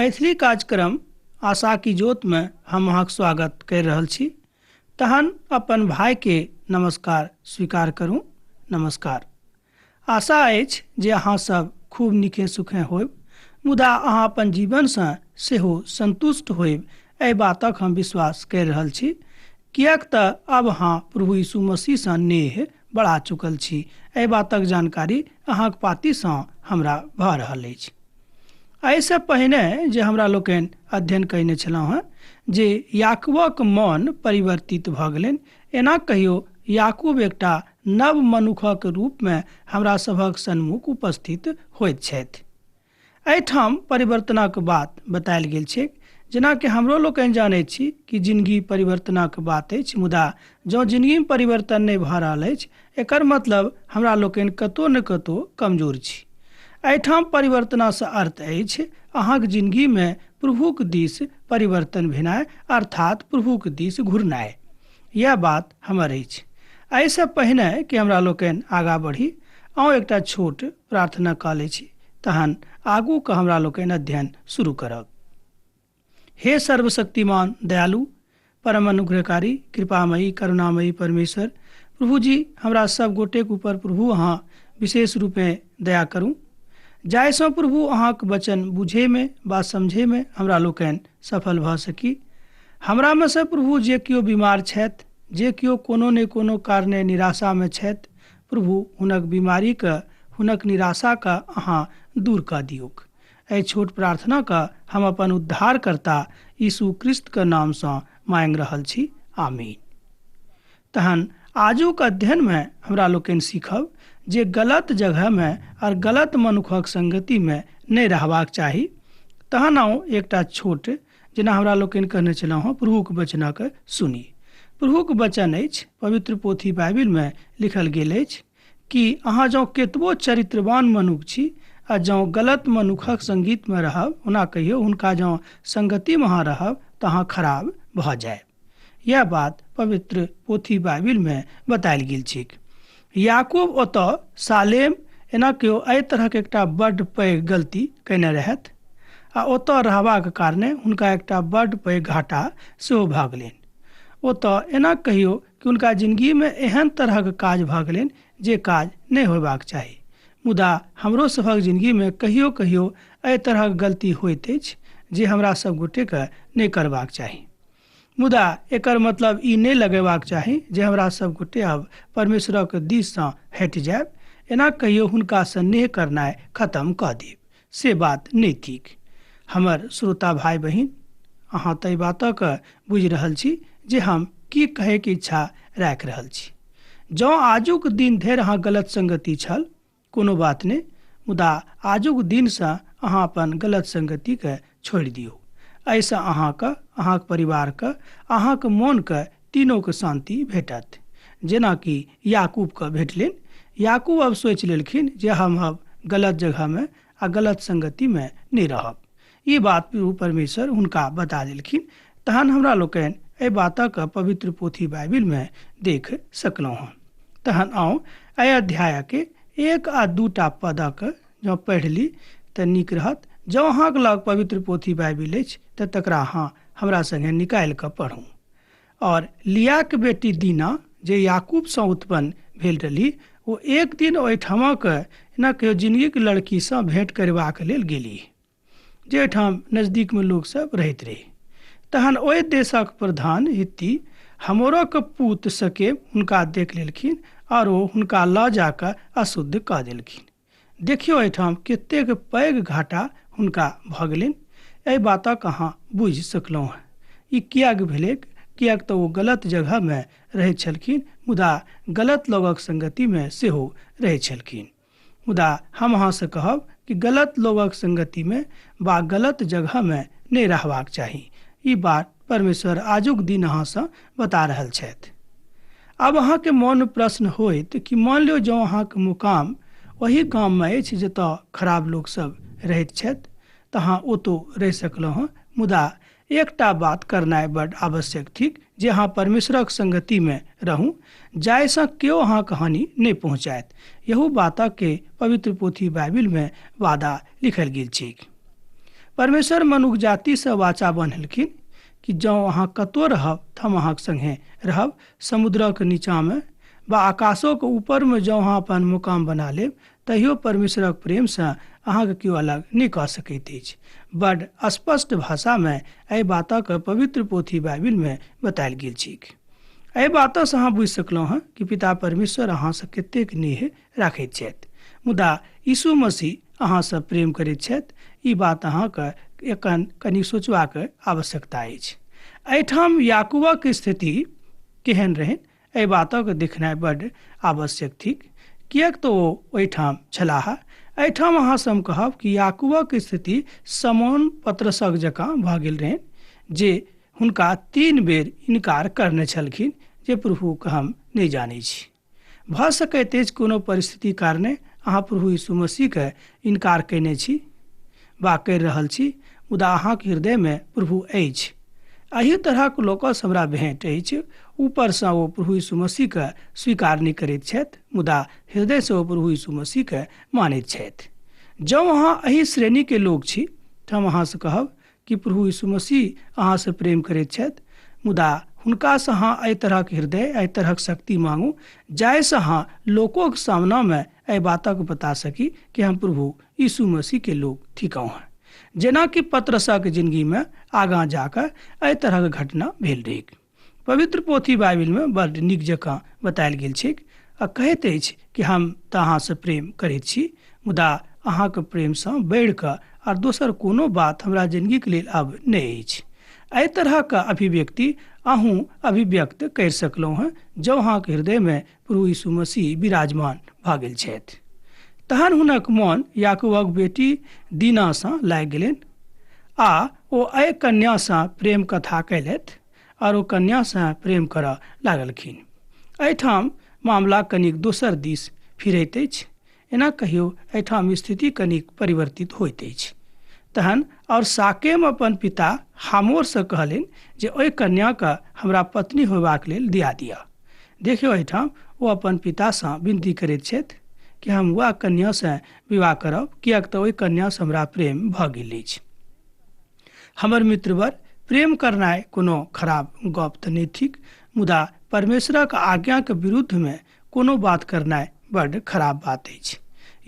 मैथिली कार्यक्रम आशा की ज्योत में हम अहाँक स्वागत कर रहल छी। तहन अपन भाई के नमस्कार स्वीकार करू। नमस्कार। आशा अछि जे अहाँ सब खूब नीके सुखे होयब, मुदा अहाँ अपन जीवनसँ सेहो संतुष्ट होयब, एहि बातक हम विश्वास कर रहल छी, किएक तऽ आब अहाँ प्रभु यीशु मसीहसँ नेह बढ़ा चुकल छी। एहि बातक जानकारी अहाँक पातीसँ हमरा भऽ रहल अछि। एहिसँ पहिने जे हमरा लोकनि अध्ययन कयने छलहुँ हेँ जे याकूबक मन परिवर्तित भऽ गेलनि, एना कहियो याकूब एकटा नव मनुखक रूपमे हमरा सभक सन्मुख उपस्थित होइत छथि। एहिठाम परिवर्तनक बात बतायल गेल छैक। जेनाकि हमरो लोकनि जानैत छी कि जिनगी परिवर्तनक बात अछि, मुदा जँ जिनगीमे परिवर्तन नहि भऽ रहल अछि, एकर मतलब हमरा लोकनि कतहु ने कतहु कमजोर छी। एहिठाम परिवर्तनसँ अर्थ अछि अहाँक जिनगीमे प्रभुक दिस परिवर्तन भेनाइ, अर्थात प्रभुक दिस घुरनाइ। इएह बात हमर अछि। एहिसँ पहिने कि हमरा लोकनि आगाँ बढ़ी, आउ एकटा छोट प्रार्थना कऽ लै छी, तहन आगूके हमरा लोकनि अध्ययन शुरू करब। हे सर्वशक्तिमान, दयालु, परम अनुग्रहकारी, कृपामयी, करुणामयी परमेश्वर प्रभु जी, हमरा सब गोटेक ऊपर प्रभु अहाँ विशेष रूपे दया करू, जाहिसँ प्रभु अहाँक वचन बुझैमे वा समझैमे हमरा लोकनि सफल भऽ सकी। हमरामे से प्रभु जे केओ बीमार छथि, जे केओ कोनो ने कोनो कारणे निराशामे छथि, प्रभु हुनक बीमारीके, हुनक निराशाके अहाँ दूर कऽ दियौक। एहि छोट प्रार्थनाके हम अपन उद्धारकर्ता यीशु क्रिस्तके नामसँ मांगि रहल छी, आमीन। तहन आजुक अध्ययनमे हमरा लोकनि सीखब जे गलत जगहमे और गलत मनुखक संगतिमे नहि रहबाक चाही। तहन आउ एकटा छोट, जेना हमरा लोकनि कहने छलहुँ हँ, प्रभुक वचनक सुनी। प्रभुक वचन अछि, पवित्र पोथी बाइबिलमे लिखल गेल अछि कि अहाँ जँ केतबो चरित्रवान मनुख छी आ जँ गलत मनुखक संगीतमे रहब, ओना कहियो हुनका जँ संगतिमे अहाँ रहब तऽ अहाँ खराब भऽ जायब। यह बात पवित्र पोथी बाइबिलमे बतायल गेल छैक। याकूब ओतऽ सालेम एना केओ एहि तरहक एकटा बड्ड पैघ गलती कयने रहथि आ ओतऽ रहबाक कारणे हुनका एकटा बड्ड पैघ घाटा सेहो भऽ गेलनि। ओतऽ एना कहियो कि हुनका जिनगीमे एहन तरहक काज भऽ गेलनि जे काज नहि होयबाक चाही। मुदा हमरो सभक जिनगीमे कहियो कहियो एहि तरहक गलती होइत अछि जे हमरा सब गोटेके नहि करबाक चाही। मुदा एकर मतलब ई नहि लगेबाक चाही जे हमरा सब गोटे अब परमेश्वरक दिससँ हटि जायब, एना कहियो हुनकासँ नेह करनाइ खत्म कऽ देब, से बात नहि थिक। हमर श्रोता भाइ बहिन, अहाँ तऽ एहि बातक बुझि रहल छी जे हम की कहैके इच्छा राखि रहल छी। जँ आजुक दिन धरि अहाँ गलत संगति छल, कोनो बात नहि, मुदा आजुक दिनसँ अहाँ अपन गलत संगतिके छोड़ि दियौ। एहिसँ अहाँके, अहाँक परिवारके, अहाँक मोनके तीनोके शान्ति भेटत, जेनाकि याकूबके भेटलनि। याकूब अब सोचि लेलखिन जे हम अब गलत जगहमे आ गलत संगतिमे नहि रहब। ई बात प्रभु परमेश्वर हुनका बता देलखिन। तहन हमरा लोकनि एहि बातक पवित्र पोथी बाइबिलमे देख सकलहुँ हँ। तहन आउ एहि अध्यायके 1 आ 2 पदक जँ पढ़ि ली तऽ नीक रहत। जँ अहाँक लग पवित्र पोथी बाइबिल अछि तऽ तकरा अहाँ हमरा सङ्गे निकालि कऽ पढ़ू। और लियाक बेटी दीना, जे याकूबसँ उत्पन्न भेल रहली, ओ एक दिन ओहिठामक एना कहियो जिनगीक लड़कीसँ भेंट करबाक लेल गेली, जे ओहिठाम नजदीकमे लोकसभ रहैत रहै। तहन ओहि देशक प्रधान हित्ती हमोरक पूत सके हुनका देख लेलखिन और ओ हुनका लऽ जाकऽ अशुद्ध कऽ देलखिन। देखियौ एहिठाम कतेक पैघ घाटा हुनका भऽ गेलनि। एहि बातक अहाँ बुझि सकलहुँ हँ। ई किएक भेलैक? किएक तऽ ओ गलत जगहमे रहैत छलखिन, मुदा गलत लोगक संगतिमे सेहो रहैत छलखिन। मुदा हम अहाँसँ कहब कि गलत लोगक संगतिमे वा गलत जगहमे नहि रहबाक चाही। ई बात परमेश्वर आजुक दिन अहाँसँ बता रहल छथि। आब अहाँके मन प्रश्न होइत कि मान लियौ जँ अहाँके मुकाम ओहि गाममे अछि जतऽ खराब लोकसभ रहैत छथि, तऽ अहाँ ओतौ रहि सकलहुँ हँ। मुदा एकटा बात करनाइ बड्ड आवश्यक थिक जे अहाँ परमेश्वरक संगतिमे रहू, जाहिसँ केओ अहाँके हानि नहि पहुँचायत। यहू बातके पवित्र पोथी बाइबिलमे वादा लिखल गेल छैक। परमेश्वर मनुख जातिसँ वाचा बन्हलखिन कि जँ अहाँ कतहु रहब तऽ हम अहाँके सङ्गे रहब। समुद्रक नीचाँमे वा आकाशोके ऊपरमे जँ अहाँ अपन मुकाम बना लेब तैयो परमेश्वरक प्रेमसँ अहाँके केओ अलग नहि कऽ सकैत अछि। बड स्पष्ट भाषामे एहि बातक पवित्र पोथी बाइबिलमे बतायल गेल छैक। एहि बातसँ अहाँ बुझि सकलहुँ हँ कि पिता परमेश्वर अहाँसँ कतेक नेह राखैत छथि, मुदा यीशु मसीह अहाँसँ प्रेम करैत छथि। ई बात अहाँके एखन कनि सोचबाक आवश्यकता अछि। एहिठाम याकूबक स्थिति केहन रहनि एहि बातक देखनाइ बड्ड आवश्यक थिक, किएक तऽ ओ ओहिठाम छलाह। एहिठाम अहाँसँ हम कहब कि याकूबक स्थिति समौन पत्रसक जकाँ भऽ गेल रहनि, जे हुनका 3 बेर इनकार करने छलखिन जे प्रभुके हम नहि जानै छी। भऽ सकैत अछि कोनो परिस्थिति कारणे अहाँ प्रभु यीशु मसीहके इनकार कयने छी वा करि रहल छी, मुदा अहाँके हृदयमे प्रभु अछि। एहि तरहक लोकसँ हमरा भेंट अछि। ऊपरसँ ओ प्रभु यीशु मसीहके स्वीकार नहि करैत छथि, मुदा हृदयसँ ओ प्रभु यीशु मसीहके मानैत छथि। जँ अहाँ एहि श्रेणीके लोक छी तऽ हम अहाँसँ कहब कि प्रभु यीशु मसीह अहाँसँ प्रेम करैत छथि, मुदा हुनकासँ अहाँ एहि तरहक हृदय, एहि तरहक शक्ति मांगू जाहिसँ अहाँ लोकोक सामनामे एहि बातक बता सकी कि हम प्रभु यीशु मसीहके लोक थिकहुँ हँ। जेनाकि पत्रसक जिंदगीमे आगाँ जाकऽ एहि तरहक घटना भेल रहैक। पवित्र पोथी बाइबिलमे बड्ड नीक जकाँ बतायल गेल छैक आ कहैत अछि कि हम तऽ अहाँसँ प्रेम करैत छी, मुदा अहाँके प्रेमसँ बढ़िकऽ आर दोसर कोनो बात हमरा जिंदगीके लेल अब नहि अछि। एहि तरहक अभिव्यक्ति अहूँ अभिव्यक्त करि सकलहुँ हँ जँ अहाँके हृदयमे प्रभु यीशु मसीह विराजमान भऽ गेल छथि। तहन हुनक मन याकूबक बेटी दीनासँ लागि गेलनि आ ओ एहि कन्यासँ प्रेम कथा कयलथि आओर ओ कन्यासँ प्रेम करऽ लागलखिन। एहिठाम मामला कनिक दोसर दिस फिरैत अछि। एना कहियो एहिठाम स्थिति कनिक परिवर्तित होइत अछि। तहन आओर साकेम अपन पिता हामोरसँ कहलनि जे ओहि कन्याके हमरा पत्नी होयबाक लेल दिया दिअ। देखियौ, एहिठाम ओ अपन पितासँ विनती करैत छथि कि हम वएह कन्यासँ विवाह करब, किएक तऽ ओहि कन्यासँ हमरा प्रेम भऽ गेल अछि। हमर मित्रवर, प्रेम करनाइ कोनो खराब गप तऽ नहि थिक, मुदा परमेश्वरक आज्ञाके विरुद्धमे कोनो बात करनाइ बड्ड खराब बात अछि।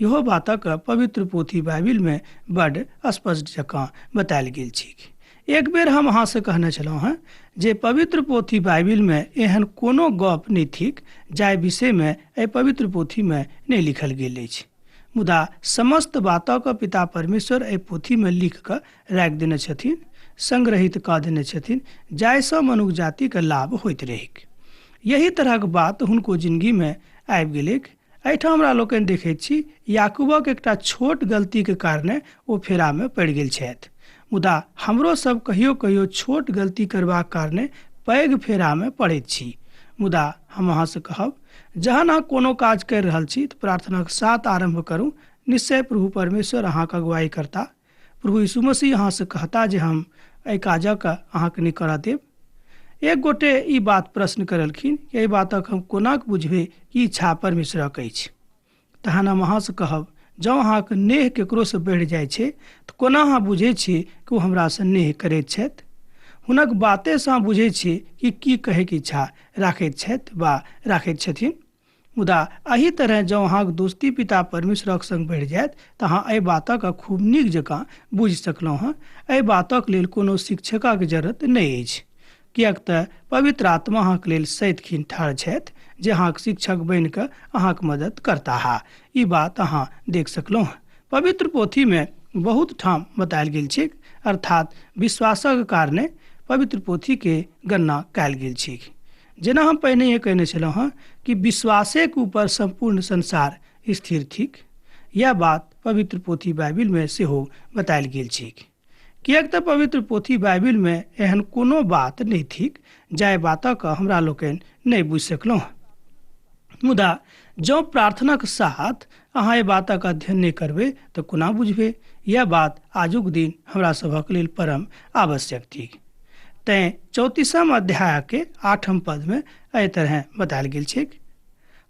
इहो बातक पवित्र पोथी बाइबिलमे बड्ड स्पष्ट जकाँ बतायल गेल छैक। एक बेर हम अहाँसँ कहने छलहुँ हँ जे पवित्र पोथी बाइबिलमे एहन कोनो गप नहि थिक जाहि विषयमे एहि पवित्र पोथीमे नहि लिखल गेल अछि, मुदा समस्त बातक पिता परमेश्वर एहि पोथीमे लिख कऽ राखि देने छथिन, संग्रहित कऽ देने छथिन, जाहिसँ मनुख जातिके लाभ होइत रहैक। यही तरहक बात हुनको जिंदगीमे आबि गेलैक। एहिठाम हमरा लोकनि देखैत छी याकूबक एकटा छोट गलतीके कारणे ओ फेरामे पड़ि गेल छथि, मुदा हमरो सब कहियो कहियो छोट गलती करबाक कारणे पैघ फेरामे पड़ैत छी। मुदा हम अहाँसँ कहब, जहन अहाँ कोनो काज करि रहल छी तऽ प्रार्थनाक साथ आरम्भ करू। निश्चय प्रभु परमेश्वर अहाँके अगुवाई करता। प्रभु यीशु मसीह अहाँसँ कहता जे हम एहि काजक अहाँके नहि करऽ देब। एक गोटे ई बात प्रश्न करलखिन कि एहि बातक हम कोना बुझबै कि इच्छा परमेश्वरक अछि। तहन हम अहाँसँ कहब, जँ अहाँके नेह केकरोसँ बढ़ि जाइ छै तऽ कोना अहाँ बुझै छी कि ओ हमरासँ नेह करैत छथि? हुनक बातेसँ अहाँ बुझै छी कि की कहैके इच्छा राखैत छथि वा राखैत छथिन। मुदा एहि तरह जँ अहाँके दोस्ती पिता परमेश्वरक संग बढ़ि जायत तऽ अहाँ एहि बातक खूब नीक जकाँ बुझि सकलहुँ हँ। एहि बातक लेल कोनो शिक्षकक जरूरत नहि अछि, किएक तऽ पवित्र आत्मा अहाँके लेल सदिखन ठाढ़ छथि जे अहाँके शिक्षक बनि कऽ अहाँके मदद करताह। ई बात अहाँ देख सकलहुँ हँ। पवित्र पोथीमे बहुत ठाम बतायल गेल छैक, अर्थात विश्वासक कारणे पवित्र पोथीके गणना कयल गेल छैक। जेना हम पहिनहिए कहने छलहुँ हँ कि विश्वासेके ऊपर सम्पूर्ण संसार स्थिर थिक। यह बात पवित्र पोथी बाइबिलमे सेहो बतायल गेल छैक, किएक तऽ पवित्र पोथी बाइबिलमे एहन कोनो बात नहि थिक जाहि बातक हमरा लोकनि नहि बुझि सकलहुँ। मुदा जँ प्रार्थनाक साथ अहाँ एहि बातक अध्ययन नहि करबै तऽ कोना बुझबै? यह बात आजुक दिन हमरा सभक लेल परम आवश्यक थिक। तैँ 34 अध्यायके 8 पदमे एहि तरह बतायल गेल छैक,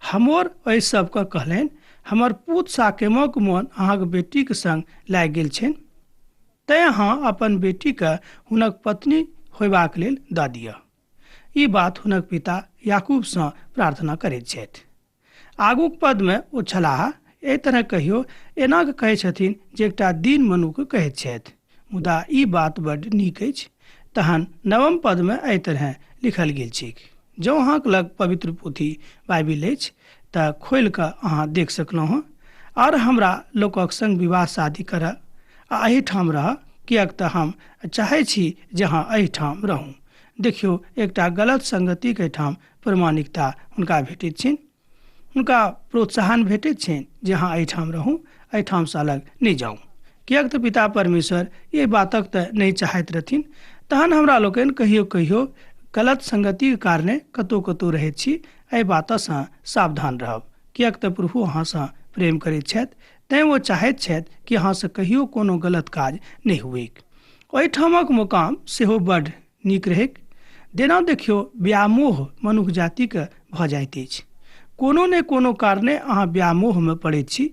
हमर एहि सबके कहलनि, हमर पूत साकेमक मोन अहाँके बेटीके संग लागि गेल छनि। तैँ अहाँ अपन बेटीके हुनक पत्नी होयबाक लेल दऽ दिअ। ई बात हुनक पिता याकूबसँ प्रार्थना करैत छथि। आगूक पदमे ओ छलाह एहि तरह कहियो एना कऽ कहै छथिन जे एकटा दीन मनुख कहैत छथि, मुदा ई बात बड्ड नीक अछि। तहन नवम पदमे एहि तरह लिखल गेल छैक। जँ अहाँक लग पवित्र पोथी बाइबिल अछि तऽ खोलि कऽ अहाँ देख सकलहुँ हँ। आओर हमरा लोकक संग विवाह शादी करऽ आ एहिठाम रहऽ, किएक तऽ हम चाहै छी जे अहाँ एहिठाम रहू। देखियौ, एकटा गलत संगतिक एहिठाम प्रमाणिकता हुनका भेटैत छनि। हुनका प्रोत्साहन भेटैत छनि जे अहाँ एहिठाम रहू, एहिठामसँ अलग नहि जाउ। किएक तऽ पिता परमेश्वर एहि बातक तऽ नहि चाहैत रहथिन। तहन हमरा लोकनि कहियो कहियो गलत संगतिक कारणे कतहु कतहु रहैत छी। एहि बातसँ सावधान रहब, किएक तऽ प्रभु अहाँसँ प्रेम करैत छथि, तैँ ओ चाहैत छथि कि अहाँसँ कहियो कोनो गलत काज नहि हुएक। ओहिठामक मुकाम सेहो बड्ड नीक रहैक। जेना देखियौ, व्यामोह मनुख जातिके भऽ जाइत अछि। कोनो ने कोनो कारणे अहाँ व्यामोहमे पड़ैत छी,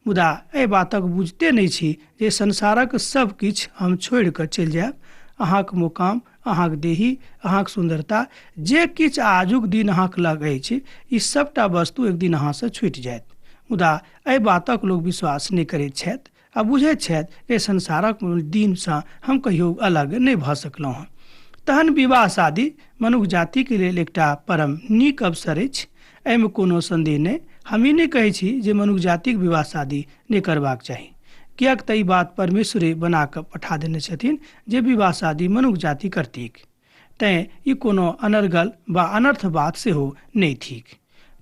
मुदा एहि बातक बुझिते नहि छी जे संसारक सब किछु हम छोड़ि कऽ चलि जायब। अहाँक मुकाम, अहाँक देही, अहाँक सुन्दरता, जे किछु आजुक दिन अहाँक लग अछि, ई सबटा वस्तु एक दिन अहाँसँ छूटि जायत। मुदा एहि बातक लोक विश्वास नहि करैत छथि आ बुझैत छथि जे संसारक दिनसँ हम कहियो अलग नहि भऽ सकलहुँ हँ। तहन विवाह शादी मनुख जातिके लेल एकटा परम नीक अवसर अछि, एहिमे कोनो सन्देह नहि। हम ई नहि कहै छी जे मनुख जातिक विवाह शादी नहि करबाक चाही, किएक तऽ ई बात परमेश्वरे बना कऽ पठा देने छथिन जे विवाह शादी मनुख जाति करतीक। तैँ ई कोनो अनर्गल वा अनर्थ बात सेहो नहि थिक।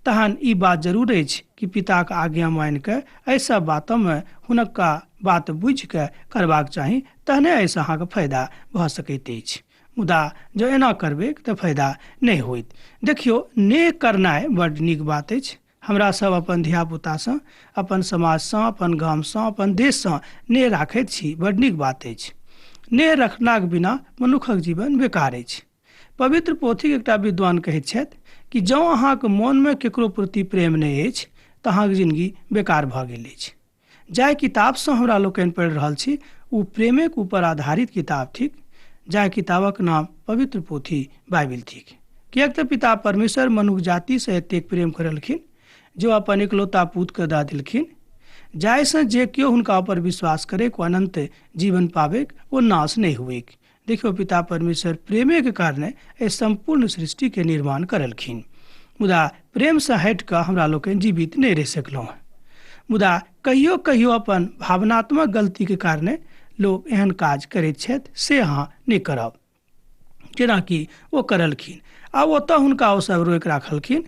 तहन ई बात जरूर अछि कि पिताक आज्ञा मानि कऽ एहि सब बातमे हुनका बात बुझि कऽ करबाक चाही, तहने एहिसँ अहाँके फायदा भऽ सकैत अछि। मुदा जँ एना करबैक तऽ फायदा नहि होइत। देखियौ, नेह करनाइ बड्ड नीक बात अछि। हमरा सब अपन धियापुतासँ, अपन समाजसँ, अपन गामसँ, अपन देशसँ नेह राखैत छी, बड्ड नीक बात अछि। नेह रखलाक बिना मनुखक जीवन बेकार अछि। पवित्र पोथीक एकटा विद्वान कहैत छथि कि जँ अहाँक मोनमे केकरो प्रति प्रेम नहि अछि तऽ अहाँक जिनगी बेकार भऽ गेल अछि। जाहि किताबसँ हमरा लोकनि पढ़ि रहल छी ओ प्रेमेक ऊपर आधारित किताब थिक, जाहि किताबक नाम पवित्र पोथी बाइबिल थिक। किएक तऽ पिता परमेश्वर मनुख जातिसँ एतेक प्रेम करलखिन जे ओ अपन इकलौता पुतके दऽ देलखिन, जाहिसँ जे केओ हुनका ऊपर विश्वास करैक ओ अनन्त जीवन पाबैक, ओ नाश नहि हुएक। देखियौ, पिता परमेश्वर प्रेमेके कारणे एहि सम्पूर्ण सृष्टिके निर्माण करलखिन, मुदा प्रेमसँ हटि कऽ हमरा लोकनि जीवित नहि रहि सकलहुँ। मुदा कहियो कहियो अपन भावनात्मक गलतीके कारणे लोक एहन काज करैत छथि, से अहाँ नहि करब जेनाकि ओ करलखिन। आ ओतऽ हुनका ओ सब रोकि राखलखिन,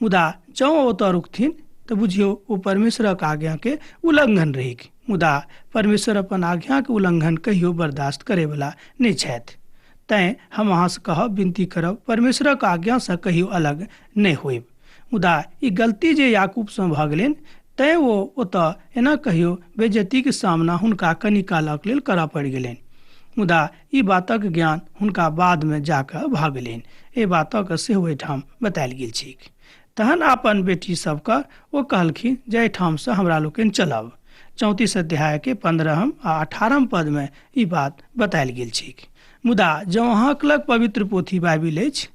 मुदा जँ ओतऽ रुकथिन तऽ बुझियौ ओ परमेश्वरक आज्ञाके उल्लङ्घन रहैक। मुदा परमेश्वर अपन आज्ञाके उल्लङ्घन कहियो बर्दाश्त करैवला नहि छथि। तैँ हम अहाँसँ कहब, विनती करब, परमेश्वरक आज्ञासँ कहियो अलग नहि होयब। मुदा ई गलती जे याकूबसँ भऽ गेलनि, तैँ ओ ओतऽ एना कहियो बेइज्जतीक सामना हुनका कनि कालक लेल करऽ पड़ि गेलनि। मुदा ई बातक ज्ञान हुनका बादमे जा कऽ भऽ गेलनि। एहि बातक सेहो एहिठाम बतायल गेल छैक। तहन अपन बेटी सबके ओ कहलखिन जे एहिठामसँ हमरा लोकनि चलब। 34 अध्यायके 15 आ 18 पदमे ई बात बतायल गेल छैक। मुदा जँ अहाँक लग पवित्र पोथी बाइबिल अछि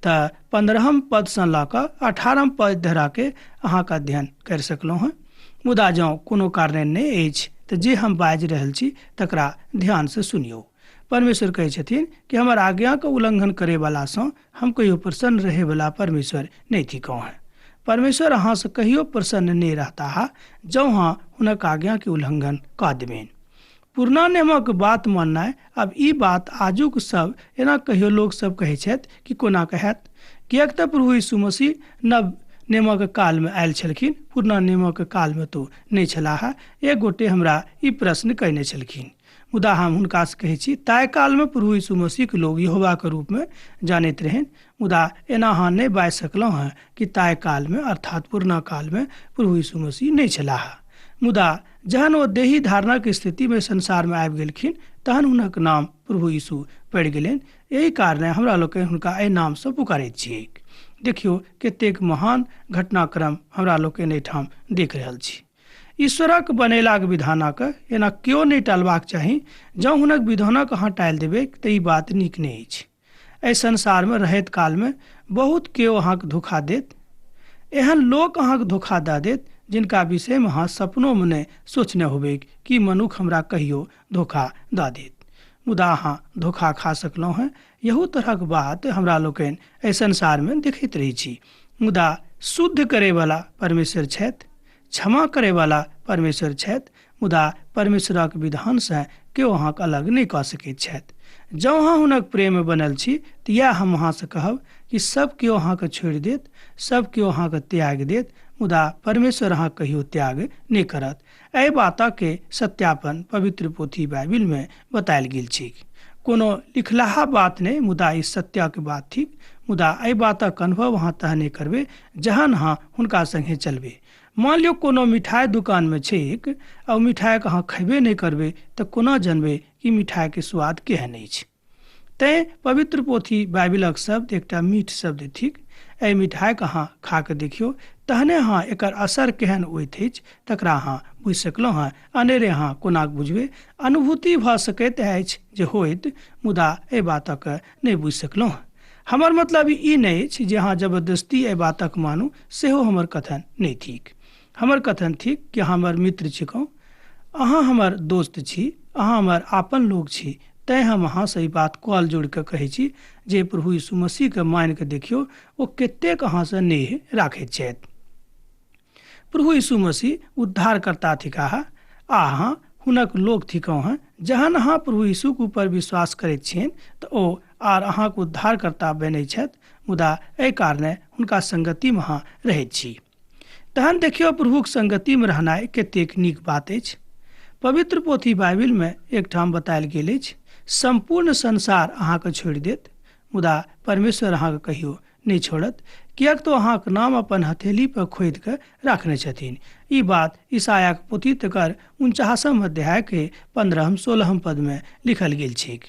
तऽ 15 पदसँ लऽ कऽ 18 पद धराके अहाँके अध्ययन करि सकलहुँ हँ। मुदा जँ कोनो कारणे नहि अछि तऽ जे हम बाजि रहल छी तकरा ध्यानसँ सुनियौ। परमेश्वर कहै छथिन कि हमर आज्ञाके उल्लङ्घन करैवलासँ हम कहियो प्रसन्न रहैवला परमेश्वर नहि थिकहुँ हँ। परमेश्वर अहाँसँ कहियो प्रसन्न नहि रहताह जँ अहाँ हुनक आज्ञाके उल्लङ्घन कऽ देबनि। पुरना नियमक बात माननाइ, आब ई बात आजुक सब एना कहियो लोक सब कहै छथि कि कोना कऽ हैत, किएक तऽ प्रभु यीशु मसीह नव नियमक कालमे आयल छलखिन, पुरना नियमक कालमे तो नहि छलाह। एक गोटे हमरा ई प्रश्न कयने छलखिन, मुदा हम हुनकासँ कहै छी ताहि कालमे प्रभु यीशु मसीहके लोक यहोवाके रूपमे जानैत रहनि, मुदा एना अहाँ नहि बाजि सकलहुँ हँ कि ताहि कालमे अर्थात पुरना कालमे प्रभु यीशु मसीह नहि छलाह। मुदा जहन ओ देही धारणाक स्थितिमे संसारमे आबि गेलखिन तहन हुनक नाम प्रभु यीशु पड़ि गेलनि। एहि कारणे हमरा लोकनि हुनका एहि नामसँ पुकारैत छियैक। देखियौ कतेक महान घटनाक्रम हमरा लोकनि एहिठाम देख रहल छी। ईश्वरक बनेलाक विधानक एना केओ नहि टालबाक चाही। जँ हुनक विधानक अहाँ टालि देबै तऽ ई बात नीक नहि अछि। एहि संसारमे रहैत कालमे बहुत केओ अहाँके धोखा देत, एहन लोक अहाँके धोखा दऽ देत जिनका विषयमे अहाँ सपनोमे नहि सोचने होबै कि मनुख हमरा कहियो धोखा दऽ देत, मुदा अहाँ धोखा खा सकलहुँ हेँ। इहो तरहक बात हमरा लोकनि एहि संसारमे देखैत रहै छी। मुदा शुद्ध करैवला परमेश्वर छथि, क्षमा करैवला परमेश्वर छथि, मुदा परमेश्वरक विधानसँ केओ अहाँके अलग नहि कऽ सकैत छथि। जँ अहाँ हुनक प्रेममे बनल छी तऽ इएह हम अहाँसँ कहब कि सब केओ अहाँके छोड़ि देत, सब केओ अहाँके त्यागि देत, मुदा परमेश्वर अहाँके कहियो त्याग नहि करत। एहि बातके सत्यापन पवित्र पोथी बाइबिलमे बतायल गेल छैक। कोनो लिखलाहा बात नहि, मुदा ई सत्यक बात थिक। मुदा एहि बातक अनुभव अहाँ तहने करबै जहन अहाँ हुनका सङ्गे चलबै। मान लियौ कोनो मिठाइ दुकानमे छैक आ ओ मिठाइके अहाँ खयबे नहि करबै तऽ कोना जनबै कि मिठाइके स्वाद केहन अछि। तैँ पवित्र पोथी बाइबिलक शब्द एकटा मीठ शब्द थिक। एहि मिठाइके अहाँ खा कऽ देखियौ तहने अहाँ एकर असर केहन होइत अछि तकरा अहाँ बुझि सकलहुँ हेँ। अनेरे अहाँ कोना बुझबै? अनुभूति भऽ सकैत अछि जे होइत, मुदा एहि बातक नहि बुझि सकलहुँ हेँ। हमर मतलब ई नहि अछि जे अहाँ जबरदस्ती एहि बातक मानू, सेहो हमर कथन नहि थिक। हमर कथन थिक कि अहाँ हमर मित्र छिकहुँ, अहाँ हमर दोस्त छी, अहाँ हमर आपन लोक छी, तैँ हम अहाँसँ ई बात कॉल जोड़ि कऽ कहै छी जे प्रभु यीशु मसीहके मानि कऽ देखियौ ओ कतेक अहाँसँ नेह राखैत छथि। प्रभु यीशु मसीह उद्धारकर्ता थिकाह आ अहाँ हुनक लोक थिकहुँ हेँ। जहन अहाँ प्रभु यीशुके ऊपर विश्वास करैत छियनि तऽ ओ आर अहाँके उद्धारकर्ता बनैत छथि, मुदा एहि कारणे हुनका संगतिमे अहाँ रहैत छी। तहन देखियौ प्रभुक संगतिमे रहनाइ कतेक नीक बात अछि। पवित्र पोथी बाइबिलमे एकठाम बतायल गेल अछि, सम्पूर्ण संसार अहाँके छोड़ि देत, मुदा परमेश्वर अहाँके कहियो नहि छोड़त, किएक तऽ अहाँक नाम अपन हथेली पर खोदि कऽ राखने छथिन। ई बात ईसायाक पोथी तकर 49 अध्यायके 15-16 पदमे लिखल गेल छैक।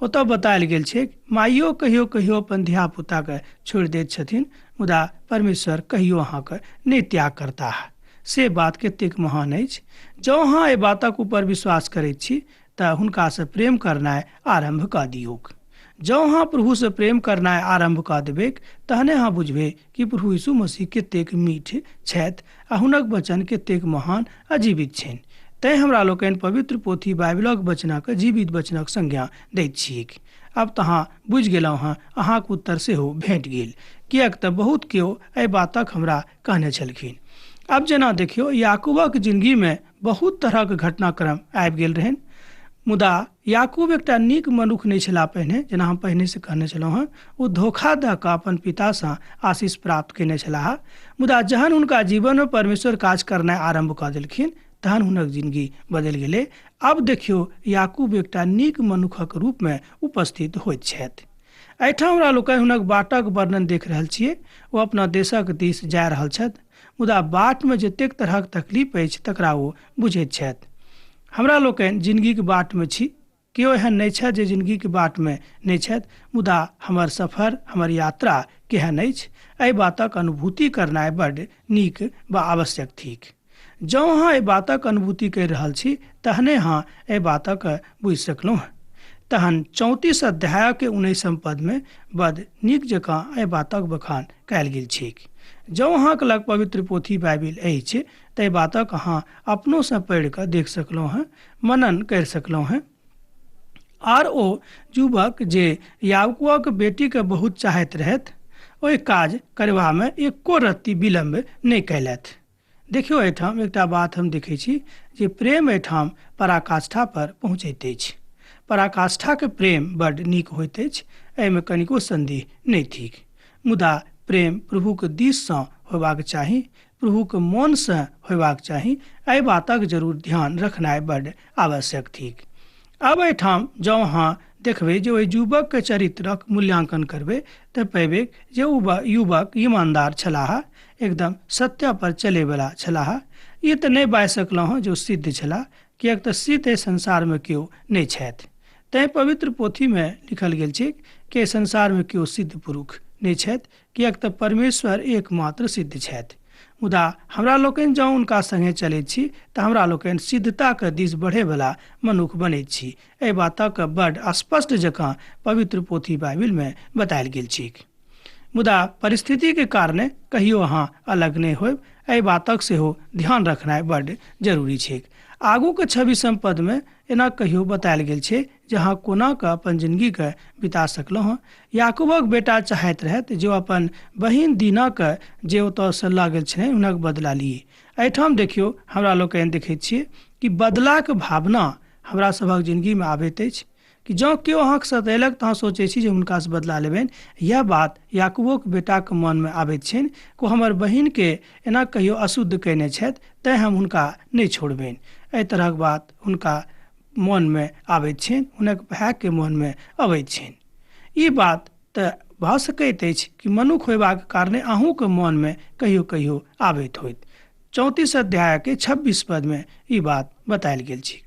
ओतऽ बतायल गेल छैक, माइयो कहियो कहियो अपन धियापुताके छोड़ि दैत छथिन, मुदा परमेश्वर कहियो अहाँके नहि त्याग करताह। से बात कतेक महान अछि। जँ अहाँ एहि बातक ऊपर विश्वास करैत छी तऽ हुनकासँ प्रेम करनाइ आरम्भ कऽ दियौक। जँ अहाँ प्रभुसँ प्रेम करनाइ आरम्भ कऽ देबैक तहने अहाँ बुझबै कि प्रभु यीशु मसीह कतेक मीठ छथि आ हुनक वचन कतेक महान आ जीवित छनि। तैँ हमरा लोकनि पवित्र पोथी बाइबिलक वचनक जीवित वचनक संज्ञा दैत छियैक। आब तऽ अहाँ बुझि गेलहुँ हेँ, अहाँक उत्तर सेहो भेट गेल, किएक तऽ बहुत केओ एहि बातक हमरा कहने छलखिन। आब जेना देखियौ, याकूबक जिनगीमे बहुत तरहक घटनाक्रम आबि गेल रहनि, मुदा याकूब एकटा नीक मनुख नहि छलाह। पहिने जेना हम पहिनेसँ कहने छलहुँ हेँ, ओ धोखा दऽ कऽ अपन पितासँ आशीष प्राप्त कयने छलाह, मुदा जहन हुनका जीवनमे परमेश्वर काज करनाइ आरम्भ कऽ देलखिन तहन हुनक जिनगी बदलि गेलै। आब देखियौ, याकूब एकटा नीक मनुखक रूपमे उपस्थित होइत छथि। एहिठाम हमरा लोकनि हुनक बाटक वर्णन देख रहल छियै। ओ अपना देशक दिस जा रहल छथि, मुदा बाटमे जतेक तरहक तकलीफ अछि तकरा ओ बुझैत छथि। हमरा लोकनि जिनगीक बाटमे छी, केओ एहन नहि छथि जे जिनगीक बाटमे नहि छथि, मुदा हमर सफर, हमर यात्रा केहन अछि, एहि बातक अनुभूति करनाइ बड्ड नीक वा आवश्यक थिक। जँ अहाँ एहि बातक अनुभूति करि रहल छी तहने अहाँ एहि बातक बुझि सकलहुँ। तहन 34 अध्यायके 19 पदमे बड नीक जकाँ एहि बातक बखान कयल गेल छैक। जँ अहाँके लग पवित्र पोथी बाइबिल अछि तऽ एहि बातक अहाँ अपनोसँ पढ़ि कऽ देख सकलहुँ हेँ, मनन करि सकलहुँ हेँ। आर ओ युवक जे याकूबक बेटीके बहुत चाहैत रहथि, ओहि काज करबामे एको रत्ती विलम्ब नहि कयलथि। देखियौ, एहिठाम एकटा बात हम देखै छी जे प्रेम एहिठाम पराकाष्ठा पर पहुँचैत अछि। पराकाष्ठाके प्रेम बड्ड नीक होइत अछि, एहिमे कनिको सन्देह नहि थिक। मुदा प्रेम प्रभुके दिससँ होयबाक चाही, प्रभुके मोनसँ होयबाक चाही। एहि बातक जरूर ध्यान रखनाइ बड्ड आवश्यक थिक। आब एहिठाम जँ अहाँ देखबै जे ओहि युवकके चरित्रक मूल्यांकन करबै तऽ पेबै जे ओ युवक ईमानदार छलाह, एकदम सत्य पर चलैवला छलाह। ई तऽ नहि बाजि सकलहुँ हँ जे ओ सिद्ध छलाह, किएक तऽ सिद्ध एहि संसारमे केओ नहि छथि। तैँ पवित्र पोथीमे लिखल गेल छै कि एहि संसारमे केओ सिद्ध पुरुष नहि छथि, किएक तऽ परमेश्वर एकमात्र सिद्ध छथि। मुदा हमरा लोकनि जँ हुनका संगे चलैत छी तऽ हमरा लोकनि सिद्धताके दिस बढ़ैवला मनुख बनैत छी। एहि बातक बड्ड स्पष्ट जकाँ पवित्र पोथी बाइबिलमे बतायल गेल छैक। मुदा परिस्थितिके कारणे कहियो अहाँ अलग नहि होयब, एहि बातक सेहो ध्यान रखनाइ बड्ड जरूरी छैक। आगूके 26 पदमे एना कहियो बतायल गेल छै जे अहाँ कोना कऽ अपन जिंदगीके बिता सकलहुँ हँ। याकूबक बेटा चाहैत रहथि जे ओ अपन बहिन दीनाके जे ओतयसँ लऽ गेल छलनि हुनक बदला लिए। एहिठाम देखियौ, हमरा लोकनि देखैत छियै कि बदलाक भावना हमरा सभक जिंदगीमे आबैत अछि कि जँ केओ अहाँके सतेलक तऽ अहाँ सोचै छी जे हुनकासँ बदला लेबनि। इएह बात याकूबोक बेटाके मनमे आबैत छनि कि ओ हमर बहिनके एना कहियो अशुद्ध कयने छथि, तैँ हम हुनका नहि छोड़बनि। एहि तरहक बात हुनका मनमे आबैत छनि, हुनक भायके मनमे अबैत छनि। ई बात तऽ भऽ सकैत अछि कि मनुख होयबाक कारणे अहूँके मनमे कहियो कहियो आबैत होइत। 34 अध्यायके 26 पदमे ई बात बतायल गेल छै।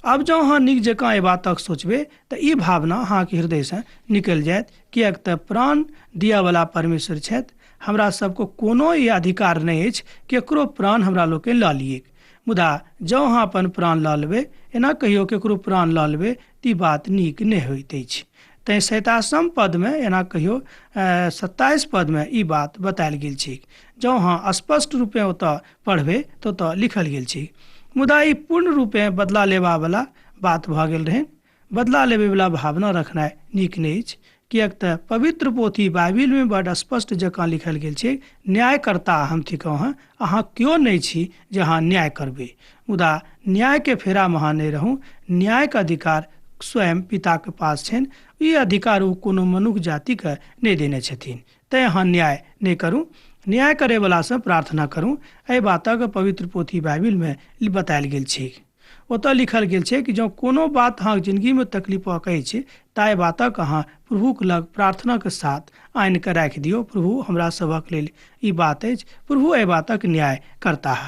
आब जँ अहाँ नीक जकाँ एहि बातक सोचबै तऽ ई भावना अहाँके हृदयसँ निकलि जायत, किएक तऽ प्राण दिअवला परमेश्वर छथि। हमरा सबके कोनो ई अधिकार नहि अछि केकरो प्राण हमरा लोकनि लऽ लिऐक। मुदा जँ अहाँ अपन प्राण लऽ लेबै, एना कहियो केकरो प्राण लऽ लेबै, तऽ ई बात नीक नहि होइत अछि। तैँ 27 पदमे एना कहियो 27 पदमे ई बात बतायल गेल छैक। जँ अहाँ स्पष्ट रूपेँ ओतऽ पढ़बै तऽ ओतऽ लिखल गेल छै। मुदा ई पूर्ण रूपेँ बदला लेबावला बात भऽ गेल रहनि। बदला लेबैवला भावना रखनाइ नीक नहि अछि, किएक तऽ पवित्र पोथी बाइबिलमे बड्ड स्पष्ट जकाँ लिखल गेल छै, न्यायकर्ता हम थिकहुँ हँ, अहाँ केओ नहि छी जे अहाँ न्याय करबै। मुदा न्यायके फेरामे अहाँ नहि रहू। न्यायके अधिकार स्वयं पिताके पास छनि। ई अधिकार ओ कोनो मनुख जातिके नहि देने छथिन। तैँ अहाँ न्याय नहि करू, न्याय करैवलासँ प्रार्थना करू। एहि बातक पवित्र पोथी बाइबिलमे बतायल गेल छै। ओतऽ लिखल गेल छै कि जँ कोनो बात अहाँके जिंदगीमे तकलीफक अछि, ताहि बातक अहाँ प्रभुक लग प्रार्थनाके साथ आनि कऽ राखि दियौ। प्रभु, हमरा सभक लेल ई बात अछि, प्रभु एहि बातक न्याय करताह।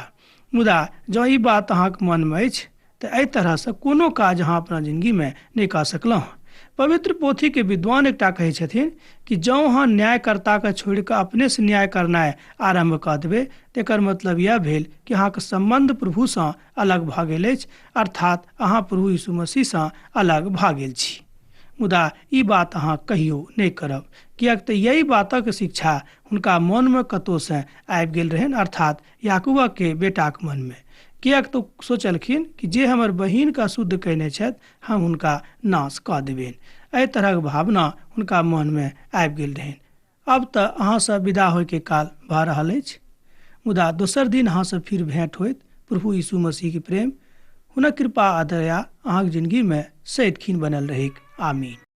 मुदा जँ ई बात अहाँके मनमे अछि तऽ एहि तरहसँ कोनो काज अहाँ अपना जिंदगीमे नहि कऽ सकलहुँ। पवित्र पोथीके विद्वान एकटा कहै छथिन कि जँ अहाँ न्यायकर्ताके छोड़ि कऽ अपनेसँ न्याय करनाइ आरम्भ कऽ देबै, तेकर मतलब इएह भेल कि अहाँके सम्बन्ध प्रभुसँ अलग भऽ गेल अछि, अर्थात अहाँ प्रभु यीशु मसीहसँ अलग भऽ गेल छी। मुदा ई बात अहाँ कहियो नहि करब, किएक तऽ यही बातक शिक्षा हुनका मनमे कतहुसँ आबि गेल रहनि, अर्थात याकूबके बेटाक मनमे। किएक तऽ सोचलखिन कि जे हमर बहिनके अशुद्ध कयने छथि, हम हुनका नाश कऽ देबनि। एहि तरहक भावना हुनका मनमे आबि गेल रहनि। अब तऽ अहाँसँ विदा होइके काल भऽ रहल अछि, मुदा दोसर दिन अहाँसँ फिर भेंट होइत। प्रभु यीशु मसीहके प्रेम, हुनक कृपा आ दया अहाँके जिंदगीमे सदिखिन बनल रहैक। आमीन।